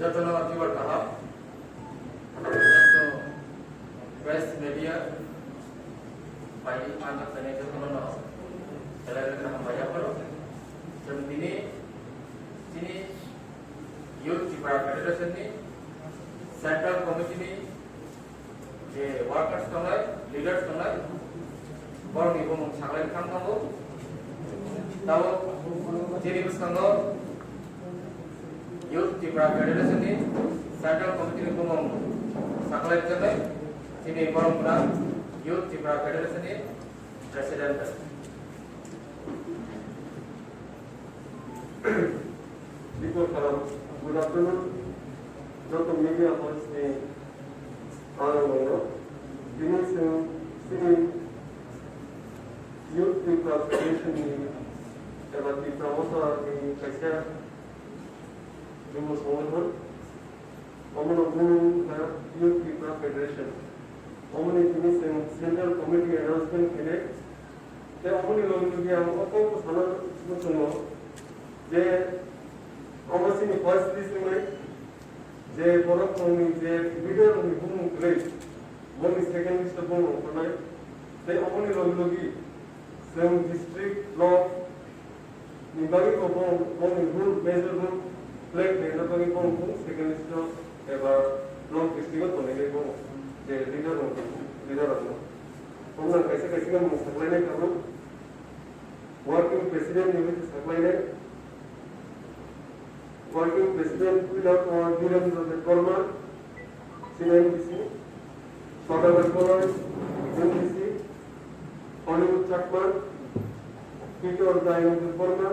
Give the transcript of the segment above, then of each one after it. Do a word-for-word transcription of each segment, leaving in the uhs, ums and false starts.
Jotono jubar kaham. Joto press media bai manjak tani jotono no belai belai hambai yapharo. Chwng tini chini Youth Tipra Federation ni Central Committee ni je workers tongnai, leaders tongnai, borokni bumung saklai thang tongo. Tabuk chini bwskango Youth Tipra Federation ni Central Committee ni bumung saklai tongnai, chini borok gwnang Youth Tipra Federation ni President. Before kalam, good afternoon. Joto media house ni ang nongno tini chwng chini Youth Tipra Federation ni eba Tipra Motha ni kaisa jumo songothon. Omono bumung kha Youth Tipra Federation. Omoni tini chwng Central Committee announcement khainai. Tei omoni logi logi ang o kokbo sana muchungo je omo chini first list wngnai je borok rokni je leader rokni bumung kwrwi boni second list o bumung ongkhornai. Tei omoni logi logi chwng district, block, ni bagwi bo borok, borokni role, major role play khlaina bagwi borok bo second list o eba block district o tonwi bo je leader rok, leader rok no. Omno kaisa kaisa khe mung saklainai tabuk working president ni bagwi saklainai. Working President puila tongo Birendra Debbarma, chini M D C, Sodagar Koloi, M D C, Hollywood Chakma, Peter Dayang Debbarma,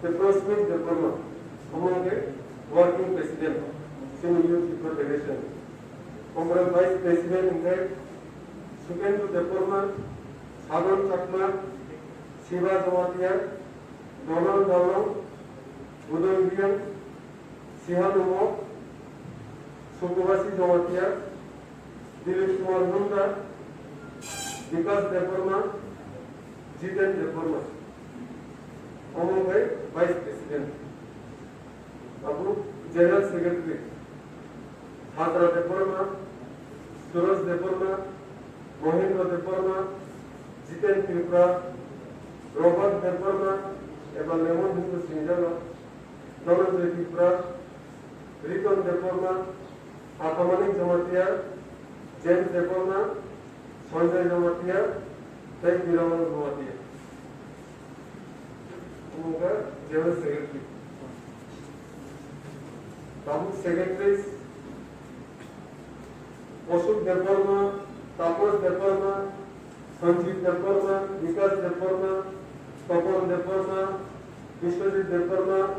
tei Prosmit Debbarma, omo hwnkhe Working President, chini Youth Federation. Omo Vice President hwnkhe Sukendra Debbarma, Sadhan Chakma, Shiva Jamatia, Donald Dalong, Udoy Reang, Sihan Umok, Sukubasi Jamatia, Dilip Kumar Munda, Bikas Debbarma, Jiten Debbarma. Omo hwnkhe Vice President. Abo General Secretary, Sadra Debbarma, Suraj Debbarma, Mohendra Debbarma, Jiten Tripura, Robert Debbarma, eba Lemon hinwi sinijago, Dhananjoy Tripura, Riton Debbarma, Athamanik Jamatia, James Debbarma, Sanjay Jamatia, tei Biramon Jamatia. Omo wngkha General Secretary. Tabuk Secretaries, Ashok Debbarma, Tapas Debbarma, Sanjit Debbarma, Vikas Debbarma, Topon Debbarma, Biswajit Debbarma,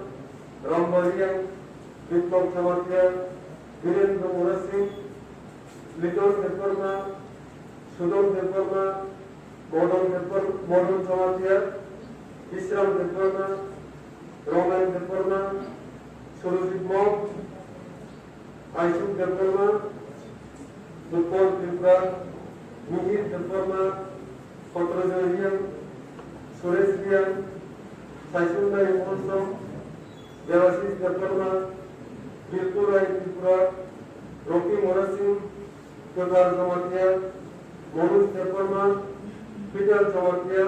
Rambariang, Biplab Jamatia, Birendra Murasing, Liton Debbarma, Sudon Debbarma, Modon Debbar-, Modon Jamatia, Bisram Debbarma, Romen Debbarma, Surojit Mok, Aisuk Debbarma, Nupol Tripura, Mihir Debbarma, Kotrojoy Reang, Suresh Reang, Saisundai Monsom, Debashish Debbarma, Bilku Rai Tripura, Rocky Murasing, Kwthar Jamatia, Manoj Debbarma, Peter Jamatia,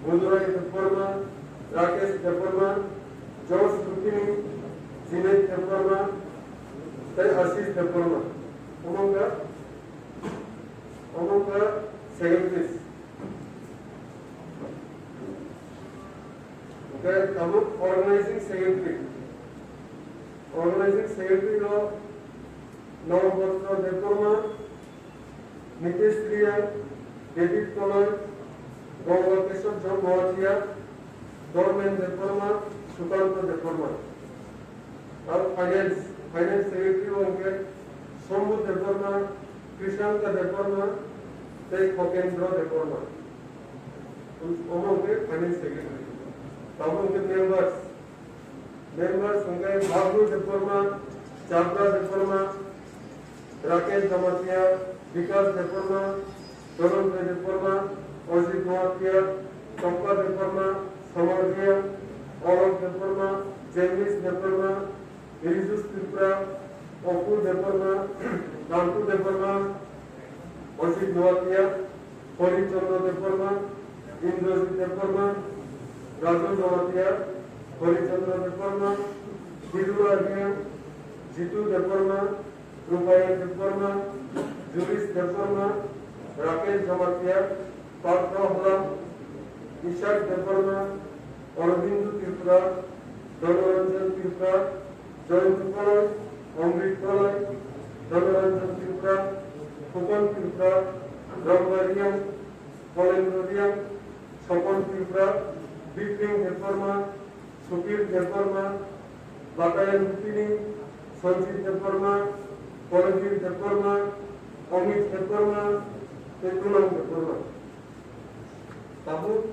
Budurai Debbarma, Rakesh Debbarma, Josh Rukini, Jinet Debbarma, tei Ashish Debbarma. Omo wngkha, omo wngkha secretaries. Hwnkhe tabuk organizing secretary. Organizing secretary no Nobapatro Debbarma, Nitesh Reang, David Koloi, Ganga Kesab Jamatia, Dormen Debbarma, Sukanto Debbarma. Aro finance, finance secretary o hwnkhe Sombhu Debbarma, Krishanka Debbarma, tei Khokendra Debbarma. Omo hwnkhe finance secretary. Tabuk hwnkhe members. Members hwnkhe Bablu Debbarma, Chandra Debbarma, Rakesh Jamatia, Vikas Debbarma, Dhananjay Debbarma, Ajit Noatia, Tongka Debbarma, Samar Reang, Alok Debbarma, Jagdish Debbarma, Rijus Tripura, Opu Debbarma, Nantu Debbarma, Ojit Noatia, Hori Chandra Debbarma, Indrajit Debbarma, Raju Noatia, Hori Chandra Debbarma, Hirula Riang, Jitu Debbarma, Rupayan Debbarma, Julis Debbarma, Rakesh Jamatia, Patro Hla, Ishak Debbarma, Aurobindo Tripura, Donoranjan Tripura, Joyant Koloi, Amrit Koloi, Donoranjan Tripura, Khukon Tripura, Ramba Riang, Kolendra Riang, Sopon Tripura, Bipin Debbarma, Supir Debbarma, Batayan Rupini, Sanjit Debbarma, Kolbir Debbarma, Amit Debbarma, tei Kunal Debbarma. Tabuk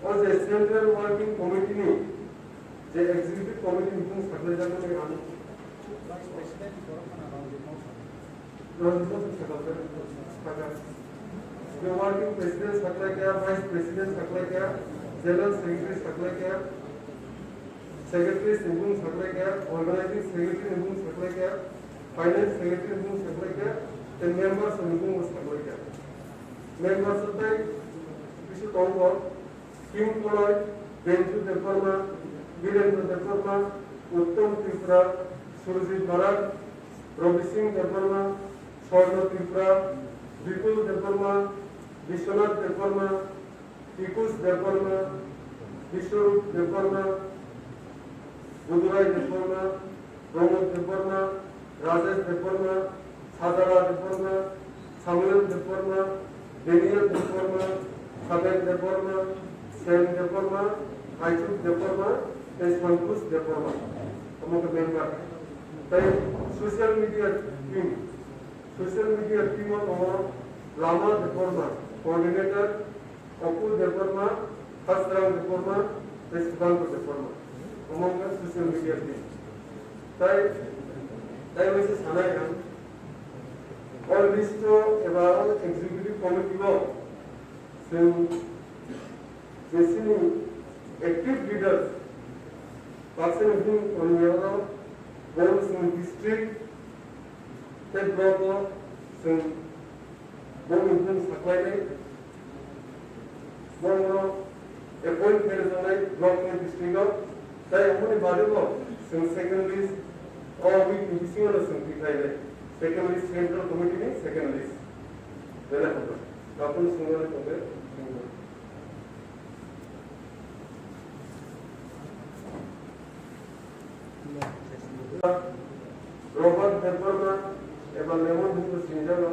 o je Central Working Committee ni je Executive Committee ni bung saklai jakmani ang Rajit Mosuk sakha, sakha. Working President saklai kha, Vice President saklai kha, General Secretary saklai kha, Secretary ni bung saklai kha, Organizing Secretary ni bung saklai kha, Finance Secretary ni bung saklai kha, tei members ni bung saklai kha. Members tei bisu tongo. Kim Koloi, Benju Debbarma, Birendra Debbarma, Uttam Tripura, Surjit Barak, Ravi Singh Debbarma, Swarna Tripura, Bipul Debbarma, Biswanath Debbarma, Tikush Debbarma, Biswarup Debbarma, Budurai Debbarma, Pramod Debbarma, Rajesh Debbarma, Sajala Debbarma, Samuel Debbarma, Daniel Debbarma, Saben Debbarma, Sen Debbarma, Aichuk Debbarma, tei Santosh Debbarma. Omo khe member. Tei social media team, social media team o tongo Lama Debbarma, coordinator, Opu Debbarma, Hasrang Debbarma, tei Sukanto Debbarma. Omo wngkha social media team. Tai, tai waisa sanai ang. O list o eba o executive committee o chwng jesini active leaders, baksa ni hwn tongya o, bo chwng district tei block o chwng Bo mung saklainai, bono appoint khe rwjaknai block ni district o, tai aboni bade bo chwng second list, o week ni bisingo no chwng tikhlainai, second list, central committee ni second list. Belai hambai. Tapun swngnani tongkhe. Robert Debbarma eba Lemon Hindu Sinjalo,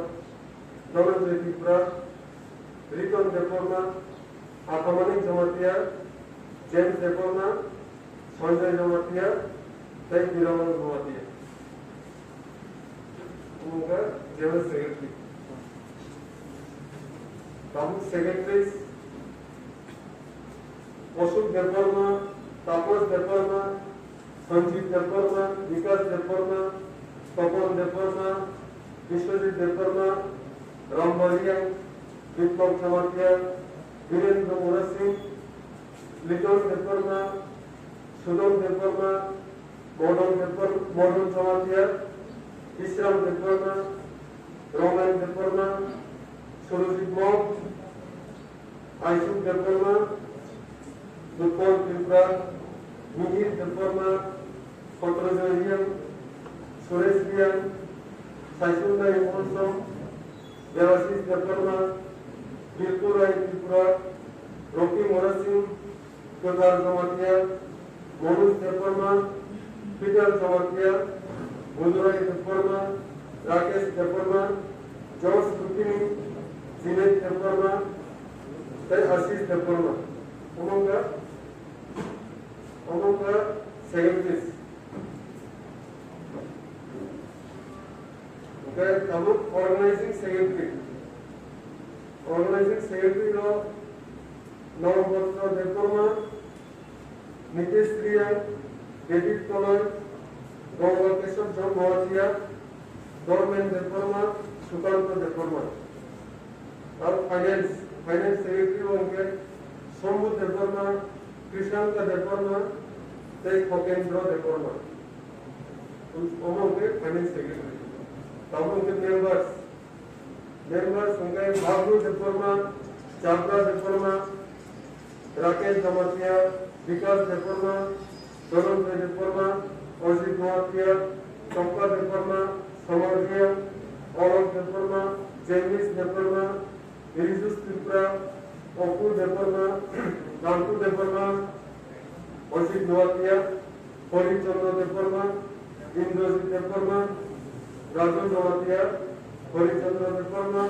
Dhananjay Tripura, Riton Debbarma, Athamanik Jamatia, James Debbarma, Sanjay Jamatia, tei Biraman Jamatia. Wngkha General Secretary. Tabuk Secretary Ashok Debbarma, Tapas Debbarma, Sanjit Debbarma, Vikas Debbarma, Tapan Debbarma, Biswajit Debbarma, Rambariang, Biplab Jamatia, Birendra Murasing, Liton Debbarma, Sudon Debbarma, Modon Debbar-, Modon Jamatia, Isram Debbarma, Roman Debbarma, Surojit Mok, Aisuk Debbarma, Utpal Tripura, Mihir Debbarma, Kotrojoy Riang, Suresh Riang, Saisundai Molsom, Debashish Debbarma, Bilku Rai Tripura, Rocky Morasing, Kwthar Jamatia, Manoj Debbarma, Peter Jamatia, Budurai Debbarma, Rakesh Debbarma, George Rukini, Jinet Debbarma, tei Ashish Debbarma. Omo wngkha, omo wngkha secretaries. Hwnkhe tabuk organizing secretary. Organizing secretary no Norbotro Debbarma, Nitesh Riya, David Koloi, Gongor Kesab Jog Noatia, Dormen Debbarma, Sukanto Debbarma. Aro finance, finance secretary o hwnkhe Sombhu Debbarma, Krishanka Debbarma, tei Khokendra Debbarma. Omo hwnkhe finance secretary. Tabuk hwnkhe members. Members hwnkhe Bablu Debbarma, Chabra Debbarma, Rakesh Jamatia, Bikash Debbarma, Dhananjay Debbarma, Ajit Noatia, Champa Debbarma, Samar Reang, Alok Debbarma, Jagdish Debbarma, Rijus Tripura, Opu Debbarma, Rantu Debbarma, Ajit Noatia, Hari Chandra Debbarma, Indrajit Debbarma, Raju Jamatia, Hari Chandra Debbarma,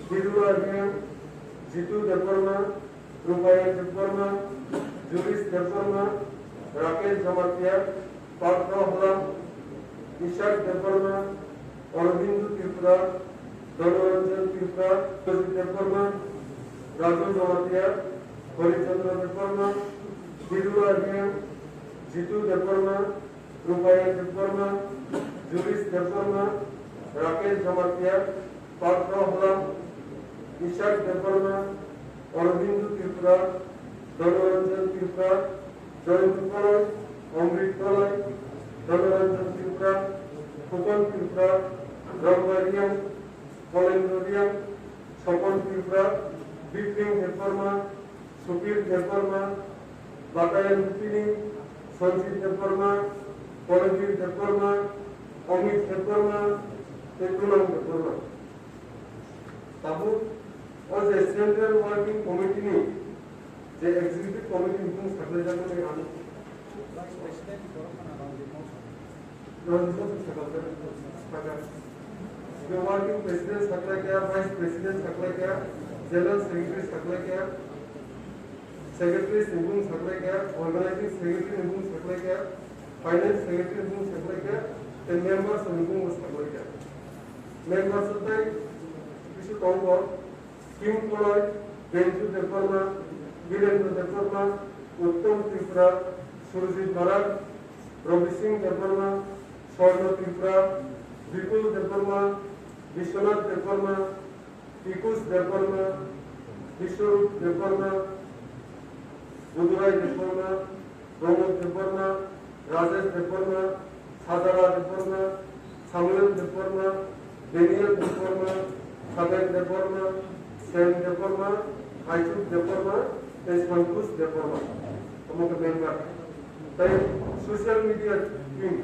Hirula Reang, Jitu Debbarma, Rupayan Debbarma, Julish Debbarma, Rakesh Jamatia, Patro Halam, Ishak Debbarma, Aurobindo Tripura, Danoranjan Tripura, Joseph Debbarma, Raju Jamatia, Hari Chandra Debbarma, Hirula Reang, Jitu Debbarma, Rupayan Debbarma, Julish Debbarma, Rakesh Jamatia, Patro Halam, Ishak Debbarma, Aurobindo Tripura, Danoranjan Tripura, Jayanta Koloi, Amrit Koloi, Danoranjan Tripura, Khokon Tripura, Ramba Reang, Kolendra Reang, Sopon Tripura, Bipin Debbarma, Sukir Debbarma, Batayan Rupini, Sanjit Debbarma, Kolebir Debbarma, Amit Debbarma, tei Kunal Debbarma. Tabuk o je Central Working Committee ni je Executive Committee ni bung saklai jakmani ang Rajnitya sakha, sakha. Working President saklai kha, Vice President saklai kha, General Secretary saklai kha, Secretary ni bung saklai kha, Organizing Secretary ni bung saklai kha, Finance Secretary ni bung saklai kha, tei members ni bung saklai kha. Members tei bisu tongo. Kim Koloi, Benju Debbarma, Birendra Debbarma, Uttom Tripura, Surjit Barak, Rabi Singh Debbarma, Swarno Tripura, Bipul Debbarma, Biswanath Debbarma, Pikush Debbarma, Biswarup Debbarma, Budurai Debbarma, Pramod Debbarma, Rajesh Debbarma, Sajara Debbarma, Samuel Debbarma, Daniel Debbarma, Saben Debbarma, Sen Debbarma, Aichuk Debbarma, tei Santosh Debbarma. Omo khe member. Tei social media team,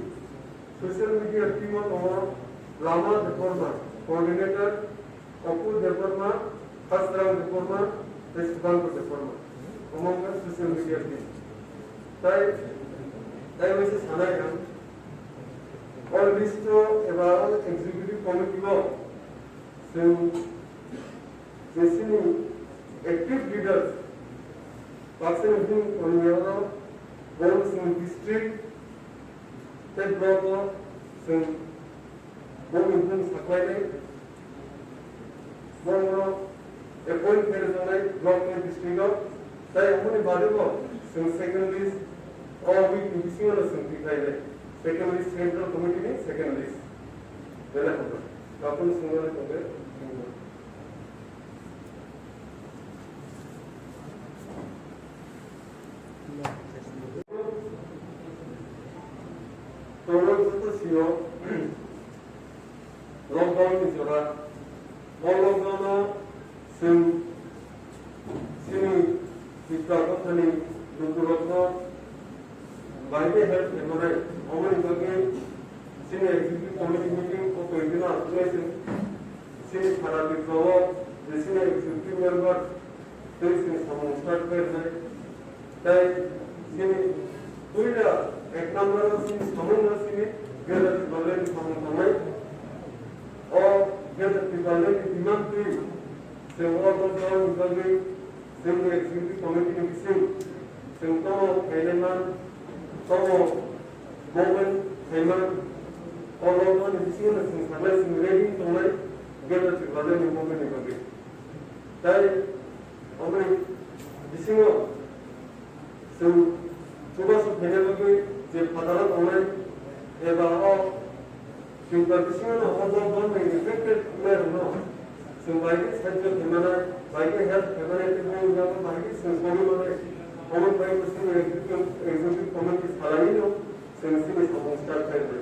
social media team o tongo Lama Debbarma, coordinator, Opu Debbarma, Khasrang Debbarma, tei Sukanto Debbarma. Omo wngkha social media team. Tai, tai waisa sanai ang, o list o eba o executive committee o chwng je chini active leaders, baksa ni bini tongnai oro, bo chini district tei block o chwng Bo ni bung saklainai, bo no appoint khe rwjaknai block ni district o, tai aboni bade bo chwng second list o week ni bisingo no chwng tikhlainai, second list central committee ni second list. Belai hambai. Kapun swngnani tongkhe. Tongo joto sio lockdown ni jora. O lockdown o chwng chini Tipra dophani lukurokno bai khe help khlaimanai, aboni bagwi chini executive committee meeting o twi dino aswk chini Khara Tipra o je chini executive member tei chini samung start khlai rwnai. Tei chini puila ek number o chini samung no chini Greater Tipraland ni samung tongnai. O Greater Tipraland ni demand twi chwng o lockdown ni bagwi chwngni executive committee ni bising chwng tomo khainai man, tomo movement khaiman, o lockdown ni bisingo no chwng sanai chwng ready tongnai Greater Tipraland ni movement ni bagwi. Tai oboni bisingo chwng chubachu khaina bagwi je phataro tongnai eba o Tripura bisingo no o lockdown bai affected wngnai rokno chwng bai khe sahajyo khaimana, bai khe help khaimana, tei bini bagwi bai khe chwng sogwi manai. Omo bai bo chini executive, executive committee salaino chwng chini samung start khainai.